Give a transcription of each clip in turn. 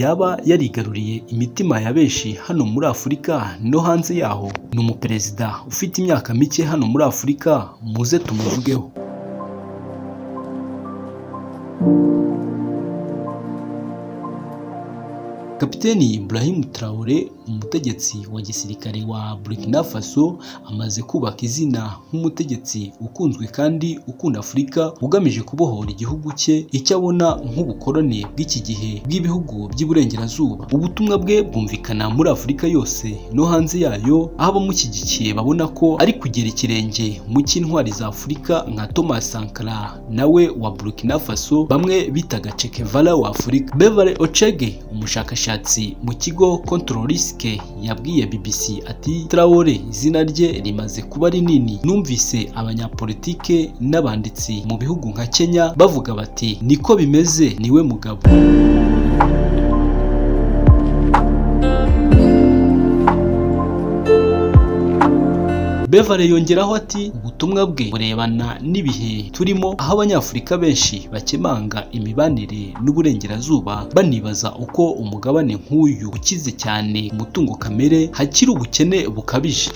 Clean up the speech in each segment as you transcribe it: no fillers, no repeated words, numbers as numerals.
Yaba yarigaruriye imitima ya benshi hano muri Afurika no hanze yaho. Ni umuperezida ufite imyaka mike hano muri Afurika, muze tumuvugeho. Kapiteni Ibrahim Traoré, umutegetsi wa gisirikare wa Burkina Faso, amaze kubaka izina nk'umutegetsi ukunzwe kandi ukunda Afurika, ugamije kubohora igihugu cye icyo abona nk'ubukoloni bw'iki gihe bw'ibihugu by'iburengerazuba. Ubutumwa bwe bwumvikana muri Afurika yose no hanze yayo, aho abamushyigikiye babona ko ari kugera ikirenge mu cy'intwari za Afurika nka Thomas Sankara nawe wa Burkina Faso, bamwe bitaga Che Guevara wa Afurika. Beverly Ochege, umushakashatsi mu kigo Control Risk, yabwiye BBC ati: "Traoré izina rye rimaze kuba rinini. Numvise abanyapolitike n'abanditsi mu bihugu nka Kenya bavuga bati niko bimeze, niwe mugabo." Beverly yongeraho ati: "Ubutumwa bwe burebana n'ibihe turimo, aho Abanyafurika benshi bakemanga imibanire n'uburengerazuba, banibaza uko umugabane nk'uyu ukize cyane umutungo kamere hakiri ubukene bukabije."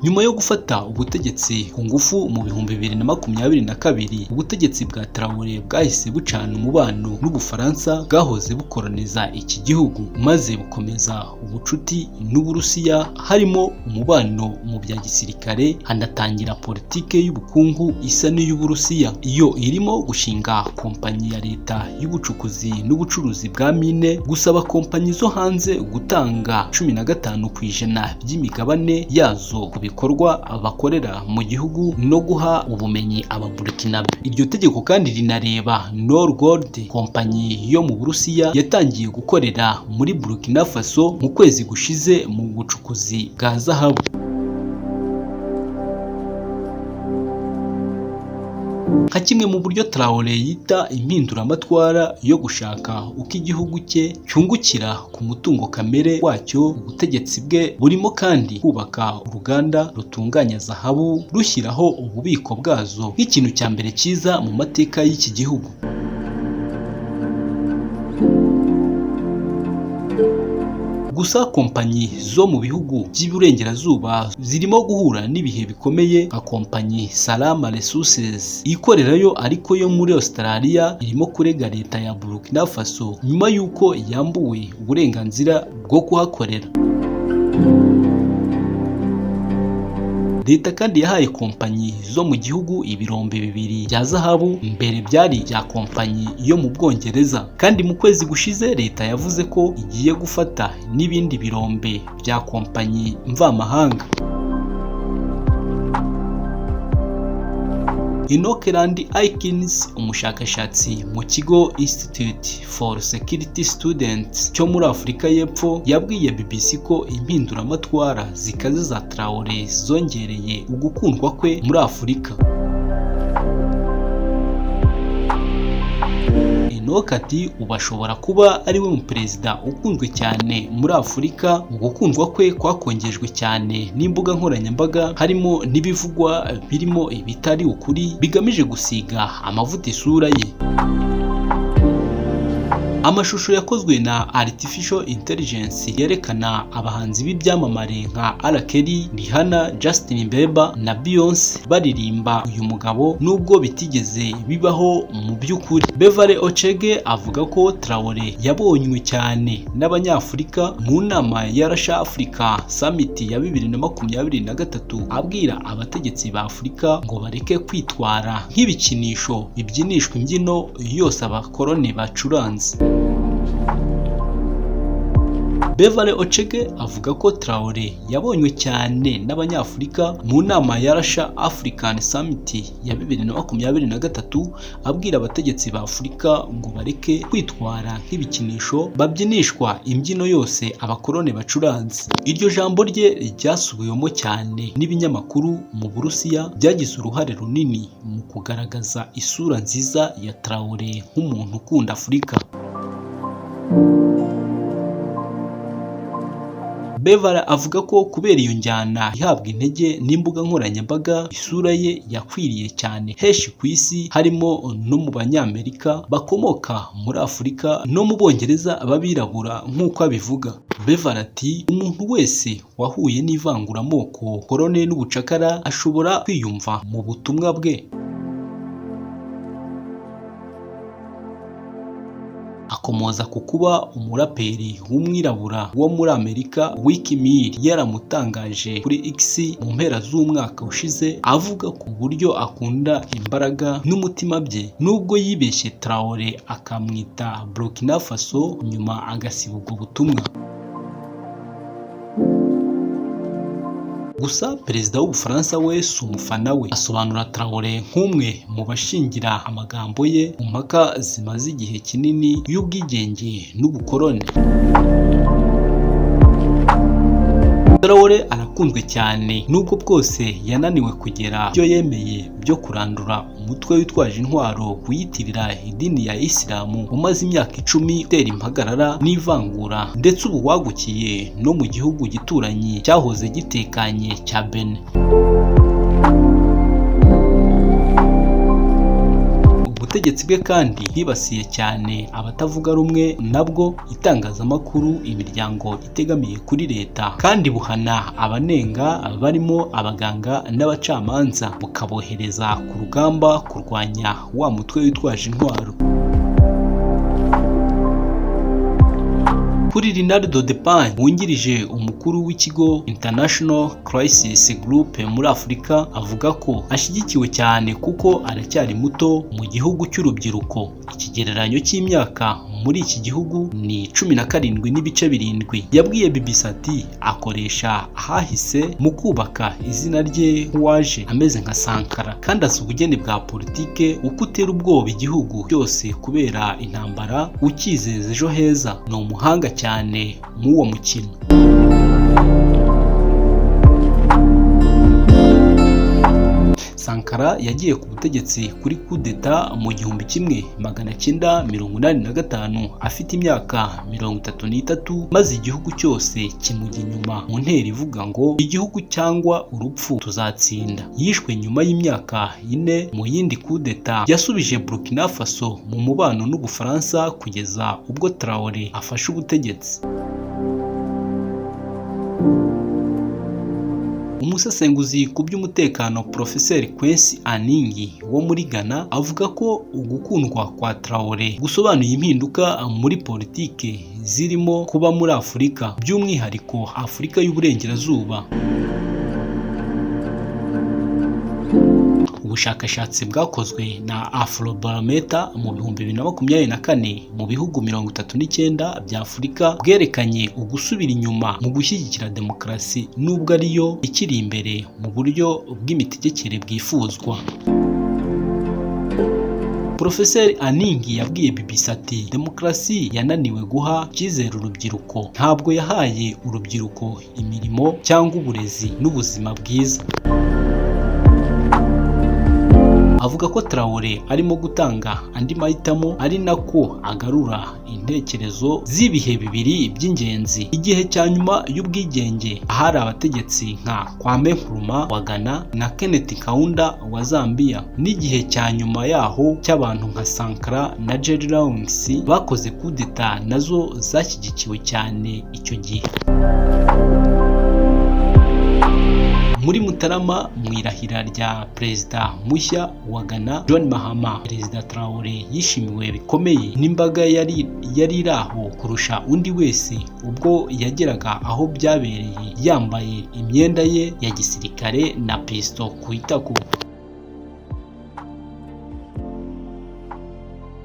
Nyuma yo gufata ubutegetsi ku ngufu mu 2022, ubutegetsi bwa Traoré bwahise bucana umubano n'Ubufaransa bwahoze bukoloniza iki gihugu, maze bukomeza ubucuti n'Uburusiya, harimo umubano mu bya gisirikare, hanatangira politike y'ubukungu isa n'iy'Uburusiya. Iyo irimo gushinga kompanyi ya leta y'ubucukuzi n'ubucuruzi bwa mine, gusaba kompanyi zo hanze gutanga 15% by'imigabane yazo ku bikorwa bakorera mu gihugu, no guha ubumenyi Ababurkinabe. Iryo tegeko kandi rinareba Nor Gold, kompanyi yo mu Burusiya yatangiye gukorera muri Burkina Faso mu kwezi gushize mu bucukuzi bwa zahabu. Nka kimwe mu buryo Traoré yita impinduramatwara yo gushaka uko igihugu cye cyungukira ku mutungo kamere wacyo, ubutegetsi bwe burimo kandi kubaka uruganda rutunganya zahabu, rushyiraho ububiko bwazo nk'ikintu cya mbere cyiza mu mateka y'iki gihugu. Gusa kompanyi zo mu bihugu by'iburengerazuba zirimo guhura n'ibihe bikomeye, nka kompanyi Salama Resources ikorerayo ariko yo muri Australia, irimo kurega leta ya Burkina Faso nyuma y'uko yambuwe uburenganzira bwo kuhakorera. Leta kandi yahaye kompanyi zo mu gihugu ibirombe bibiri bya zahabu mbere byari ibya kompanyi yo mu Bwongereza. Kandi mu kwezi gushize leta yavuze ko igiye gufata n'ibindi birombe bya kompanyi mvamahanga. Enoch Rand Aikins, umushakashatsi mu kigo Institute for Security Students cyo muri Afurika y'Epfo, yabwiye BBC ko impinduramatwara zikaze za Traoré zongereye ugukundwa kwe muri Afurika. Enoch ati: "Ubu ashobora kuba ari we muperezida ukunzwe cyane muri Afurika. Ugukundwa kwe kwakongejwe cyane n'imbuga nkoranyambaga, harimo n'ibivugwa birimo ibitari ukuri bigamije gusiga amavuta isura ye." Amashusho yakozwe na Artificial Intelligence yerekana abahanzi b'ibyamamare nka R. Kelly, Rihanna, Justin Bieber na Beyonce baririmba uyu mugabo, nubwo bitigeze bibaho mu by'ukuri. Beverly Ochege avuga ko Traoré yabonywe cyane n'Abanyafurika mu nama ya Russia Africa Summit ya 2023, abwira abategetsi ba Afurika ngo bareke kwitwara nk'ibikinisho bibyinishwa imbyino yose abakoloni bacuranze. Beverly Ochege avuga ko Traoré yabonywe cyane n'Abanyafurika mu nama ya Russia African Summit ya 2023, abwira abategetsi ba Afurika ngo bareke kwitwara nk'ibikinisho babyinishwa imbyino yose abakoloni bacuranze. Iryo jambo rye ryasubiwemo cyane n'ibinyamakuru mu Burusiya, byagize uruhare runini mu kugaragaza isura nziza ya Traoré nk'umuntu ukunda Afurika. Beverly avuga ko kubera iyo njyana ihabwa intege n'imbuga nkoranyambaga, isura ye yakwiriye cyane henshi ku isi, harimo no mu Banyamerika bakomoka muri Afurika no mu Bongereza b'abirabura nk'uko abivuga. Beverly ati: "Umuntu wese wahuye n'ivanguramoko, korone n'ubucakara ashobora kwiyumva mu butumwa bwe." Akomoza ku kuba umuraperi w'umwirabura wo muri Amerika Meek Mill yaramutangaje kuri X mu mpera z'umwaka ushize, avuga ku buryo akunda imbaraga n'umutima bye, nubwo yibeshye Traore akamwita Burkina Faso, nyuma agasiba ubwo butumwa. Gusa perezida w'Ubufaransa we si umufana we, asobanura Traore nk'umwe mu bashingira amagambo ye mu mpaka zimaze igihe kinini y'ubwigenge n'ubukoloni. Traore arakunzwe cyane nubwo bwose yananiwe kugera ibyo yemeye byo kurandura umutwe witwaje intwaro wiyitirira idini ya Isilamu umaze imyaka 10 utera impagarara n'ivangura, ndetse ubu wagukiye no mu gihugu gituranyi cyahoze gitekanye cya Benin. Ubutegetsi bwe kandi bwibasiye cyane abatavuga rumwe nabwo, itangazamakuru, imiryango itegamiye kuri leta, kandi buhana abanenga barimo abaganga n'abacamanza, bukabohereza ku rugamba kurwanya wa mutwe witwaje intwaro. Kuri Rinaldo Depagne wungirije umukuru w'ikigo International Crisis Group muri Afurika, avuga ko ashyigikiwe cyane kuko aracyari muto mu gihugu cy'urubyiruko. Ikigereranyo cy'imyaka muri iki gihugu ni 17.7. Yabwiye BBC ati: "Akoresha ahahise mu kubaka izina rye nk'uwaje ameze nka Sankara, kandi azi ubugeni bwa politike, uko utera ubwoba igihugu cyose kubera intambara ukizeza ejo heza. Ni umuhanga cyane mw'uwo mukino." Sankara yagiye ku butegetsi kuri kudeta mu 1985 afite imyaka 33, maze igihugu cyose kimujya inyuma mu ntero ivuga ngo igihugu cyangwa urupfu tuzatsinda. Yishwe nyuma y'imyaka 4 mu yindi kudeta yasubije Burkina Faso mu mubano n'Ubufaransa kugeza ubwo Traore afashe ubutegetsi. Umusesenguzi ku by'umutekano Professor Kwesi Aningi wo muri Ghana avuga ko ugukundwa kwa Traore gusobanuye impinduka muri politike zirimo kuba muri Afurika, by'umwihariko Afurika y'Uburengerazuba. Ubushakashatsi bwakozwe na Afrobarometer mu 2024 mu bihugu 39 bya Afurika bwerekanye ugusubira inyuma mu gushyigikira demokarasi, nubwo ariyo ikiri imbere mu buryo bw'imitegekere bwifuzwa. Professor Aningi yabwiye BBC ati: "Demokarasi yananiwe guha icyizere urubyiruko, ntabwo yahaye urubyiruko imirimo cyangwa uburezi n'ubuzima bwiza." Avuga ko Traore arimo gutanga andi mahitamo, ari nako agarura intekerezo z'ibihe bibiri by'ingenzi: igihe cya nyuma y'ubwigenge ahari abategetsi nka Kwame Nkrumah wa Ghana na Kenneth Kaunda wa Zambia, n'igihe cya nyuma yaho cy'abantu nka Sankara na Jerry Rawlings bakoze kudeta nazo zashyigikiwe cyane icyo gihe. Muri Mutarama, mu irahira rya perezida mushya wa Ghana John Mahama, Perezida Traore yishimiwe bikomeye n'imbaga yari iri aho kurusha undi wese ubwo yageraga aho byabereye yambaye imyenda ye ya gisirikare na pisto ku itako.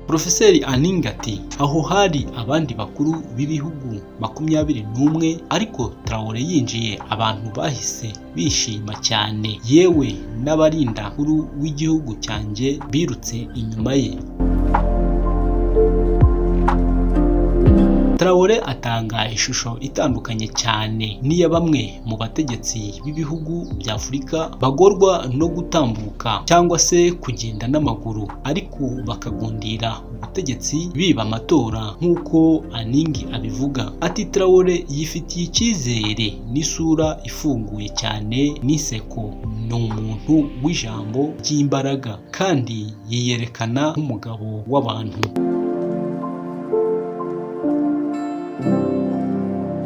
Professor Aningi ati: "Aho hari abandi bakuru b'ibihugu 21, ariko Traore yinjiye abantu bahise bishima cyane, yewe n'abarinda kuru w'igihugu cyanjye birutse inyuma ye." Traore atanga ishusho itandukanye cyane n'iya bamwe mu bategetsi b'ibihugu bya Afurika bagorwa no gutambuka cyangwa se kugenda n'amaguru, ariko bakagundira ubutegetsi biba amatora nk'uko Aning abivuga. Ati Traore yifitiye icyizere n'isura ifunguye cyane n'inseko, ni umuntu w'ijambo ry'imbaraga kandi yiyerekana nk'umugabo w'abantu.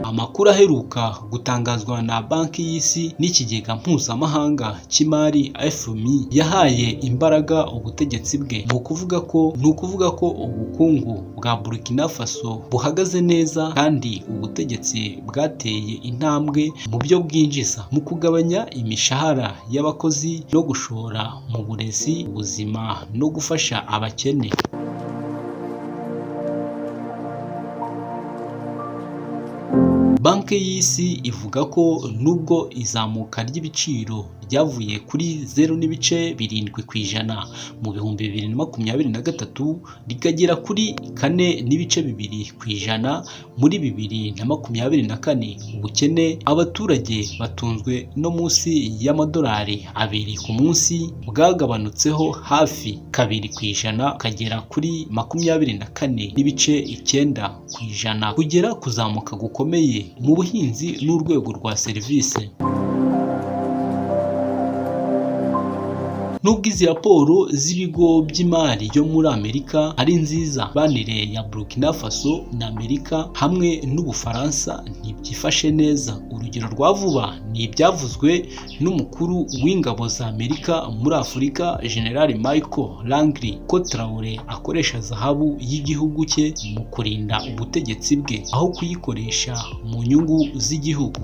Amakuru aheruka gutangazwa na Banki y'Isi n'Ikigega Mpuzamahanga cy'Imari FMI yahaye imbaraga ubutegetsi bwe mu kuvuga ko ni ukuvuga ko ubukungu bwa Burkina Faso buhagaze neza kandi ubutegetsi bwateye intambwe mu byo bwinjiza, mu kugabanya imishahara y'abakozi no gushora mu burezi, ubuzima no gufasha abakene. Banki y'Isi ivuga ko nubwo izamuka ry'ibiciro ryavuye kuri 0.7% mu 2023 rikagera kuri 4.2% muri 2024, ubukene abaturage batunzwe no munsi y'amadolari 2 ku munsi bwagabanutseho hafi 2% ukagera kuri 24.9%, kugera kuzamuka gukomeye mu buhinzi n'urwego rwa serivisi. Nubwo izi raporo z'ibigo by'imari byo muri Amerika ari nziza, banire ya Burkina Faso na Amerika hamwe n'Ubufaransa ntibyifashe neza. Urugero rwa vuba ni ibyavuzwe n'umukuru w'ingabo za Amerika muri Afurika, General Michael Langley, ko Traore akoresha zahabu y'igihugu cye mu kurinda ubutegetsi bwe aho kuyikoresha mu nyungu z'igihugu.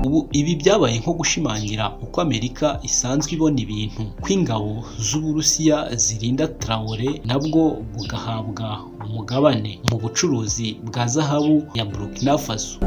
Ubu ibi byabaye nko gushimangira uko Amerika isanzwe ibona ibintu, ko ingabo z'Uburusiya zirinda Traore nabwo bugahabwa umugabane mu bucuruzi bwa zahabu ya Burkina Faso.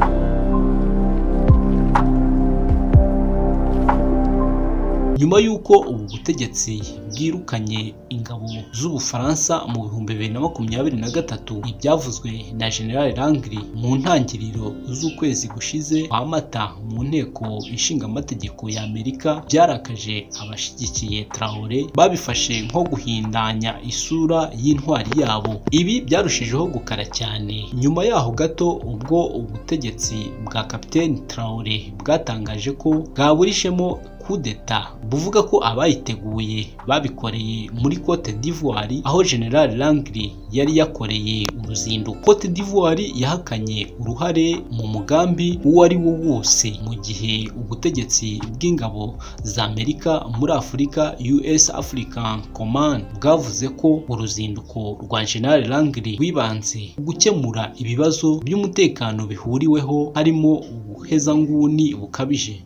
Nyuma y'uko ubu butegetsi bwirukanye ingabo z'Ubufaransa mu 2023, ibyavuzwe na General Langley mu ntangiriro z'ukwezi gushize kwa Mata mu nteko ishingamategeko ya Amerika byarakaje abashyigikiye Traore, babifashe nko guhindanya isura y'intwari yabo. Ibi byarushijeho gukara cyane nyuma yaho gato ubwo ubutegetsi bwa Kapiteni Traore bwatangaje ko bwaburishemo kudeta, buvuga ko abayiteguye babikoreye muri Cote d'Ivoire aho General Langley yari yakoreye uruzinduko. Cote d'Ivoire yahakanye uruhare mu mugambi uwo ari wo wose, mu gihe ubutegetsi bw'ingabo za Amerika muri Afurika US African Command bwavuze ko uruzinduko rwa General Langley rwibanze ku gukemura ibibazo by'umutekano bihuriweho harimo ubuhezanguni bukabije.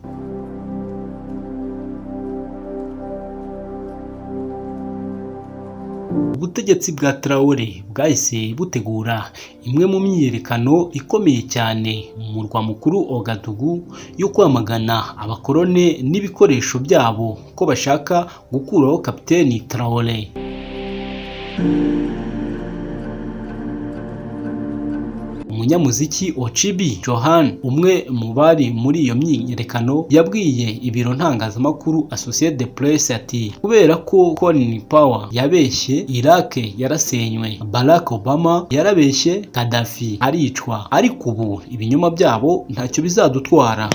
Ubutegetsi bwa Traore bwahise butegura imwe mu myiyerekano ikomeye cyane mu murwa mukuru Ouagadougou yo kwamagana abakoloni n'ibikoresho byabo ko bashaka gukuraho Kapiteni Traore. Umunyamuziki Ochibi Johan, umwe mu bari muri iyo myiyerekano, yabwiye ibiro ntangazamakuru Associated Press ati kubera ko Colin Powell yabeshye, Iraq yarasenywe, Barack Obama yarabeshye, Gaddafi aricwa, ariko ubu ibinyoma byabo ntacyo bizadutwara.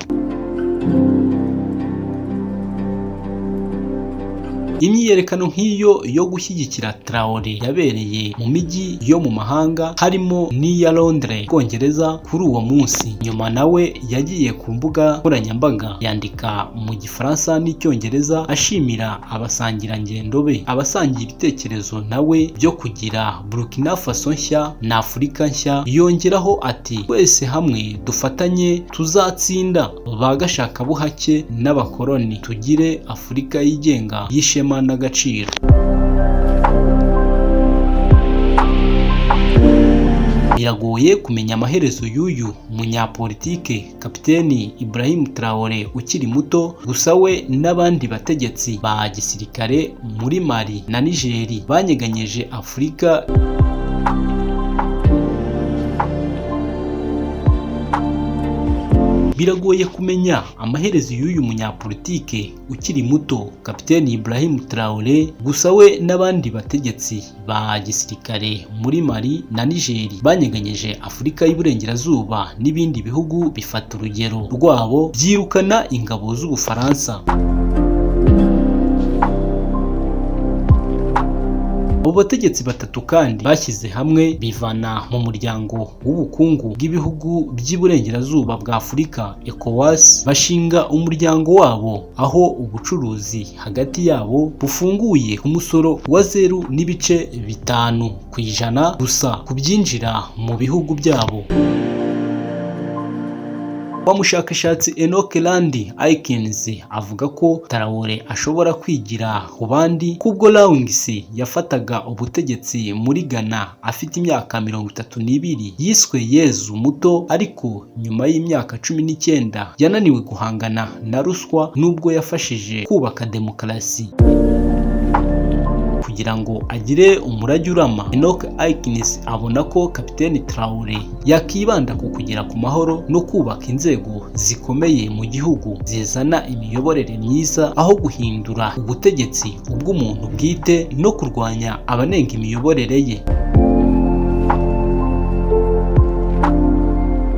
Imyiyerekano nk'iyo yo gushyigikira Traore yabereye mu mijyi yo mu mahanga harimo n'iya Londres, Bwongereza kuri uwo munsi. Nyuma nawe yagiye ku mbuga nkoranyambaga yandika mu Gifaransa n'Icyongereza ashimira abasangirangendo be, abasangiye ibitekerezo nawe byo kugira Burkina Faso nshya na Afurika nshya. Yongeraho ati twese hamwe dufatanye tuzatsinda ba gashakabuhake n'abakoloni, tugire Afurika yigenga y'ishema n'agaciro. Biragoye kumenya amaherezo y'uyu munyapolitike Kapiteni Ibrahim Traore ukiri muto, gusa we n'abandi bategetsi ba gisirikare muri Mali na Niger banyeganyeje Afurika. Biragoye kumenya amaherezo y'uyu munyapolitike ukiri muto, Kapiteni Ibrahim Traoré. Gusa we n'abandi bategetsi ba gisirikare muri Mali na Niger banyeganyeje Afurika y'Iburengerazuba n'ibindi bihugu bifata urugero rwabo, byirukana ingabo z'Ubufaransa. Abo bategetsi batatu kandi bashyize hamwe bivana mu muryango w'ubukungu bw'ibihugu by'iburengerazuba bwa Afurika, ECOWAS, bashinga umuryango wabo, aho ubucuruzi hagati yabo bufunguye ku musoro wa 0.5% gusa ku byinjira mu bihugu byabo. Wa mushakashatsi Enoch Randy Aikins avuga ko Traoré ashobora kwigira ku bandi, kubwo Rawlings yafataga ubutegetsi muri Ghana afite imyaka 32, yiswe Yezu muto, ariko nyuma y'imyaka 19 yananiwe guhangana na ruswa nubwo yafashije kubaka demokarasi. Kugira ngo agire umurage urama, Enoch Aikins abona ko Kapiteni Traoré yakibanda ku kugera ku mahoro no kubaka inzego zikomeye mu gihugu zizana imiyoborere myiza, aho guhindura ubutegetsi ubw'umuntu bwite no kurwanya abanenga imiyoborere ye.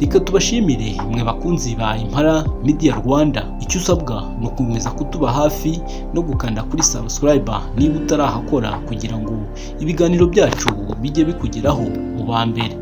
Reka tubashimire mwe bakunzi ba Impara Media Rwanda. Icyo usabwa ni ugukomeza kutuba hafi no gukanda kuri subscribe niba utarahakora, kugira ngo ibiganiro byacu bijye bikugeraho mu ba mbere.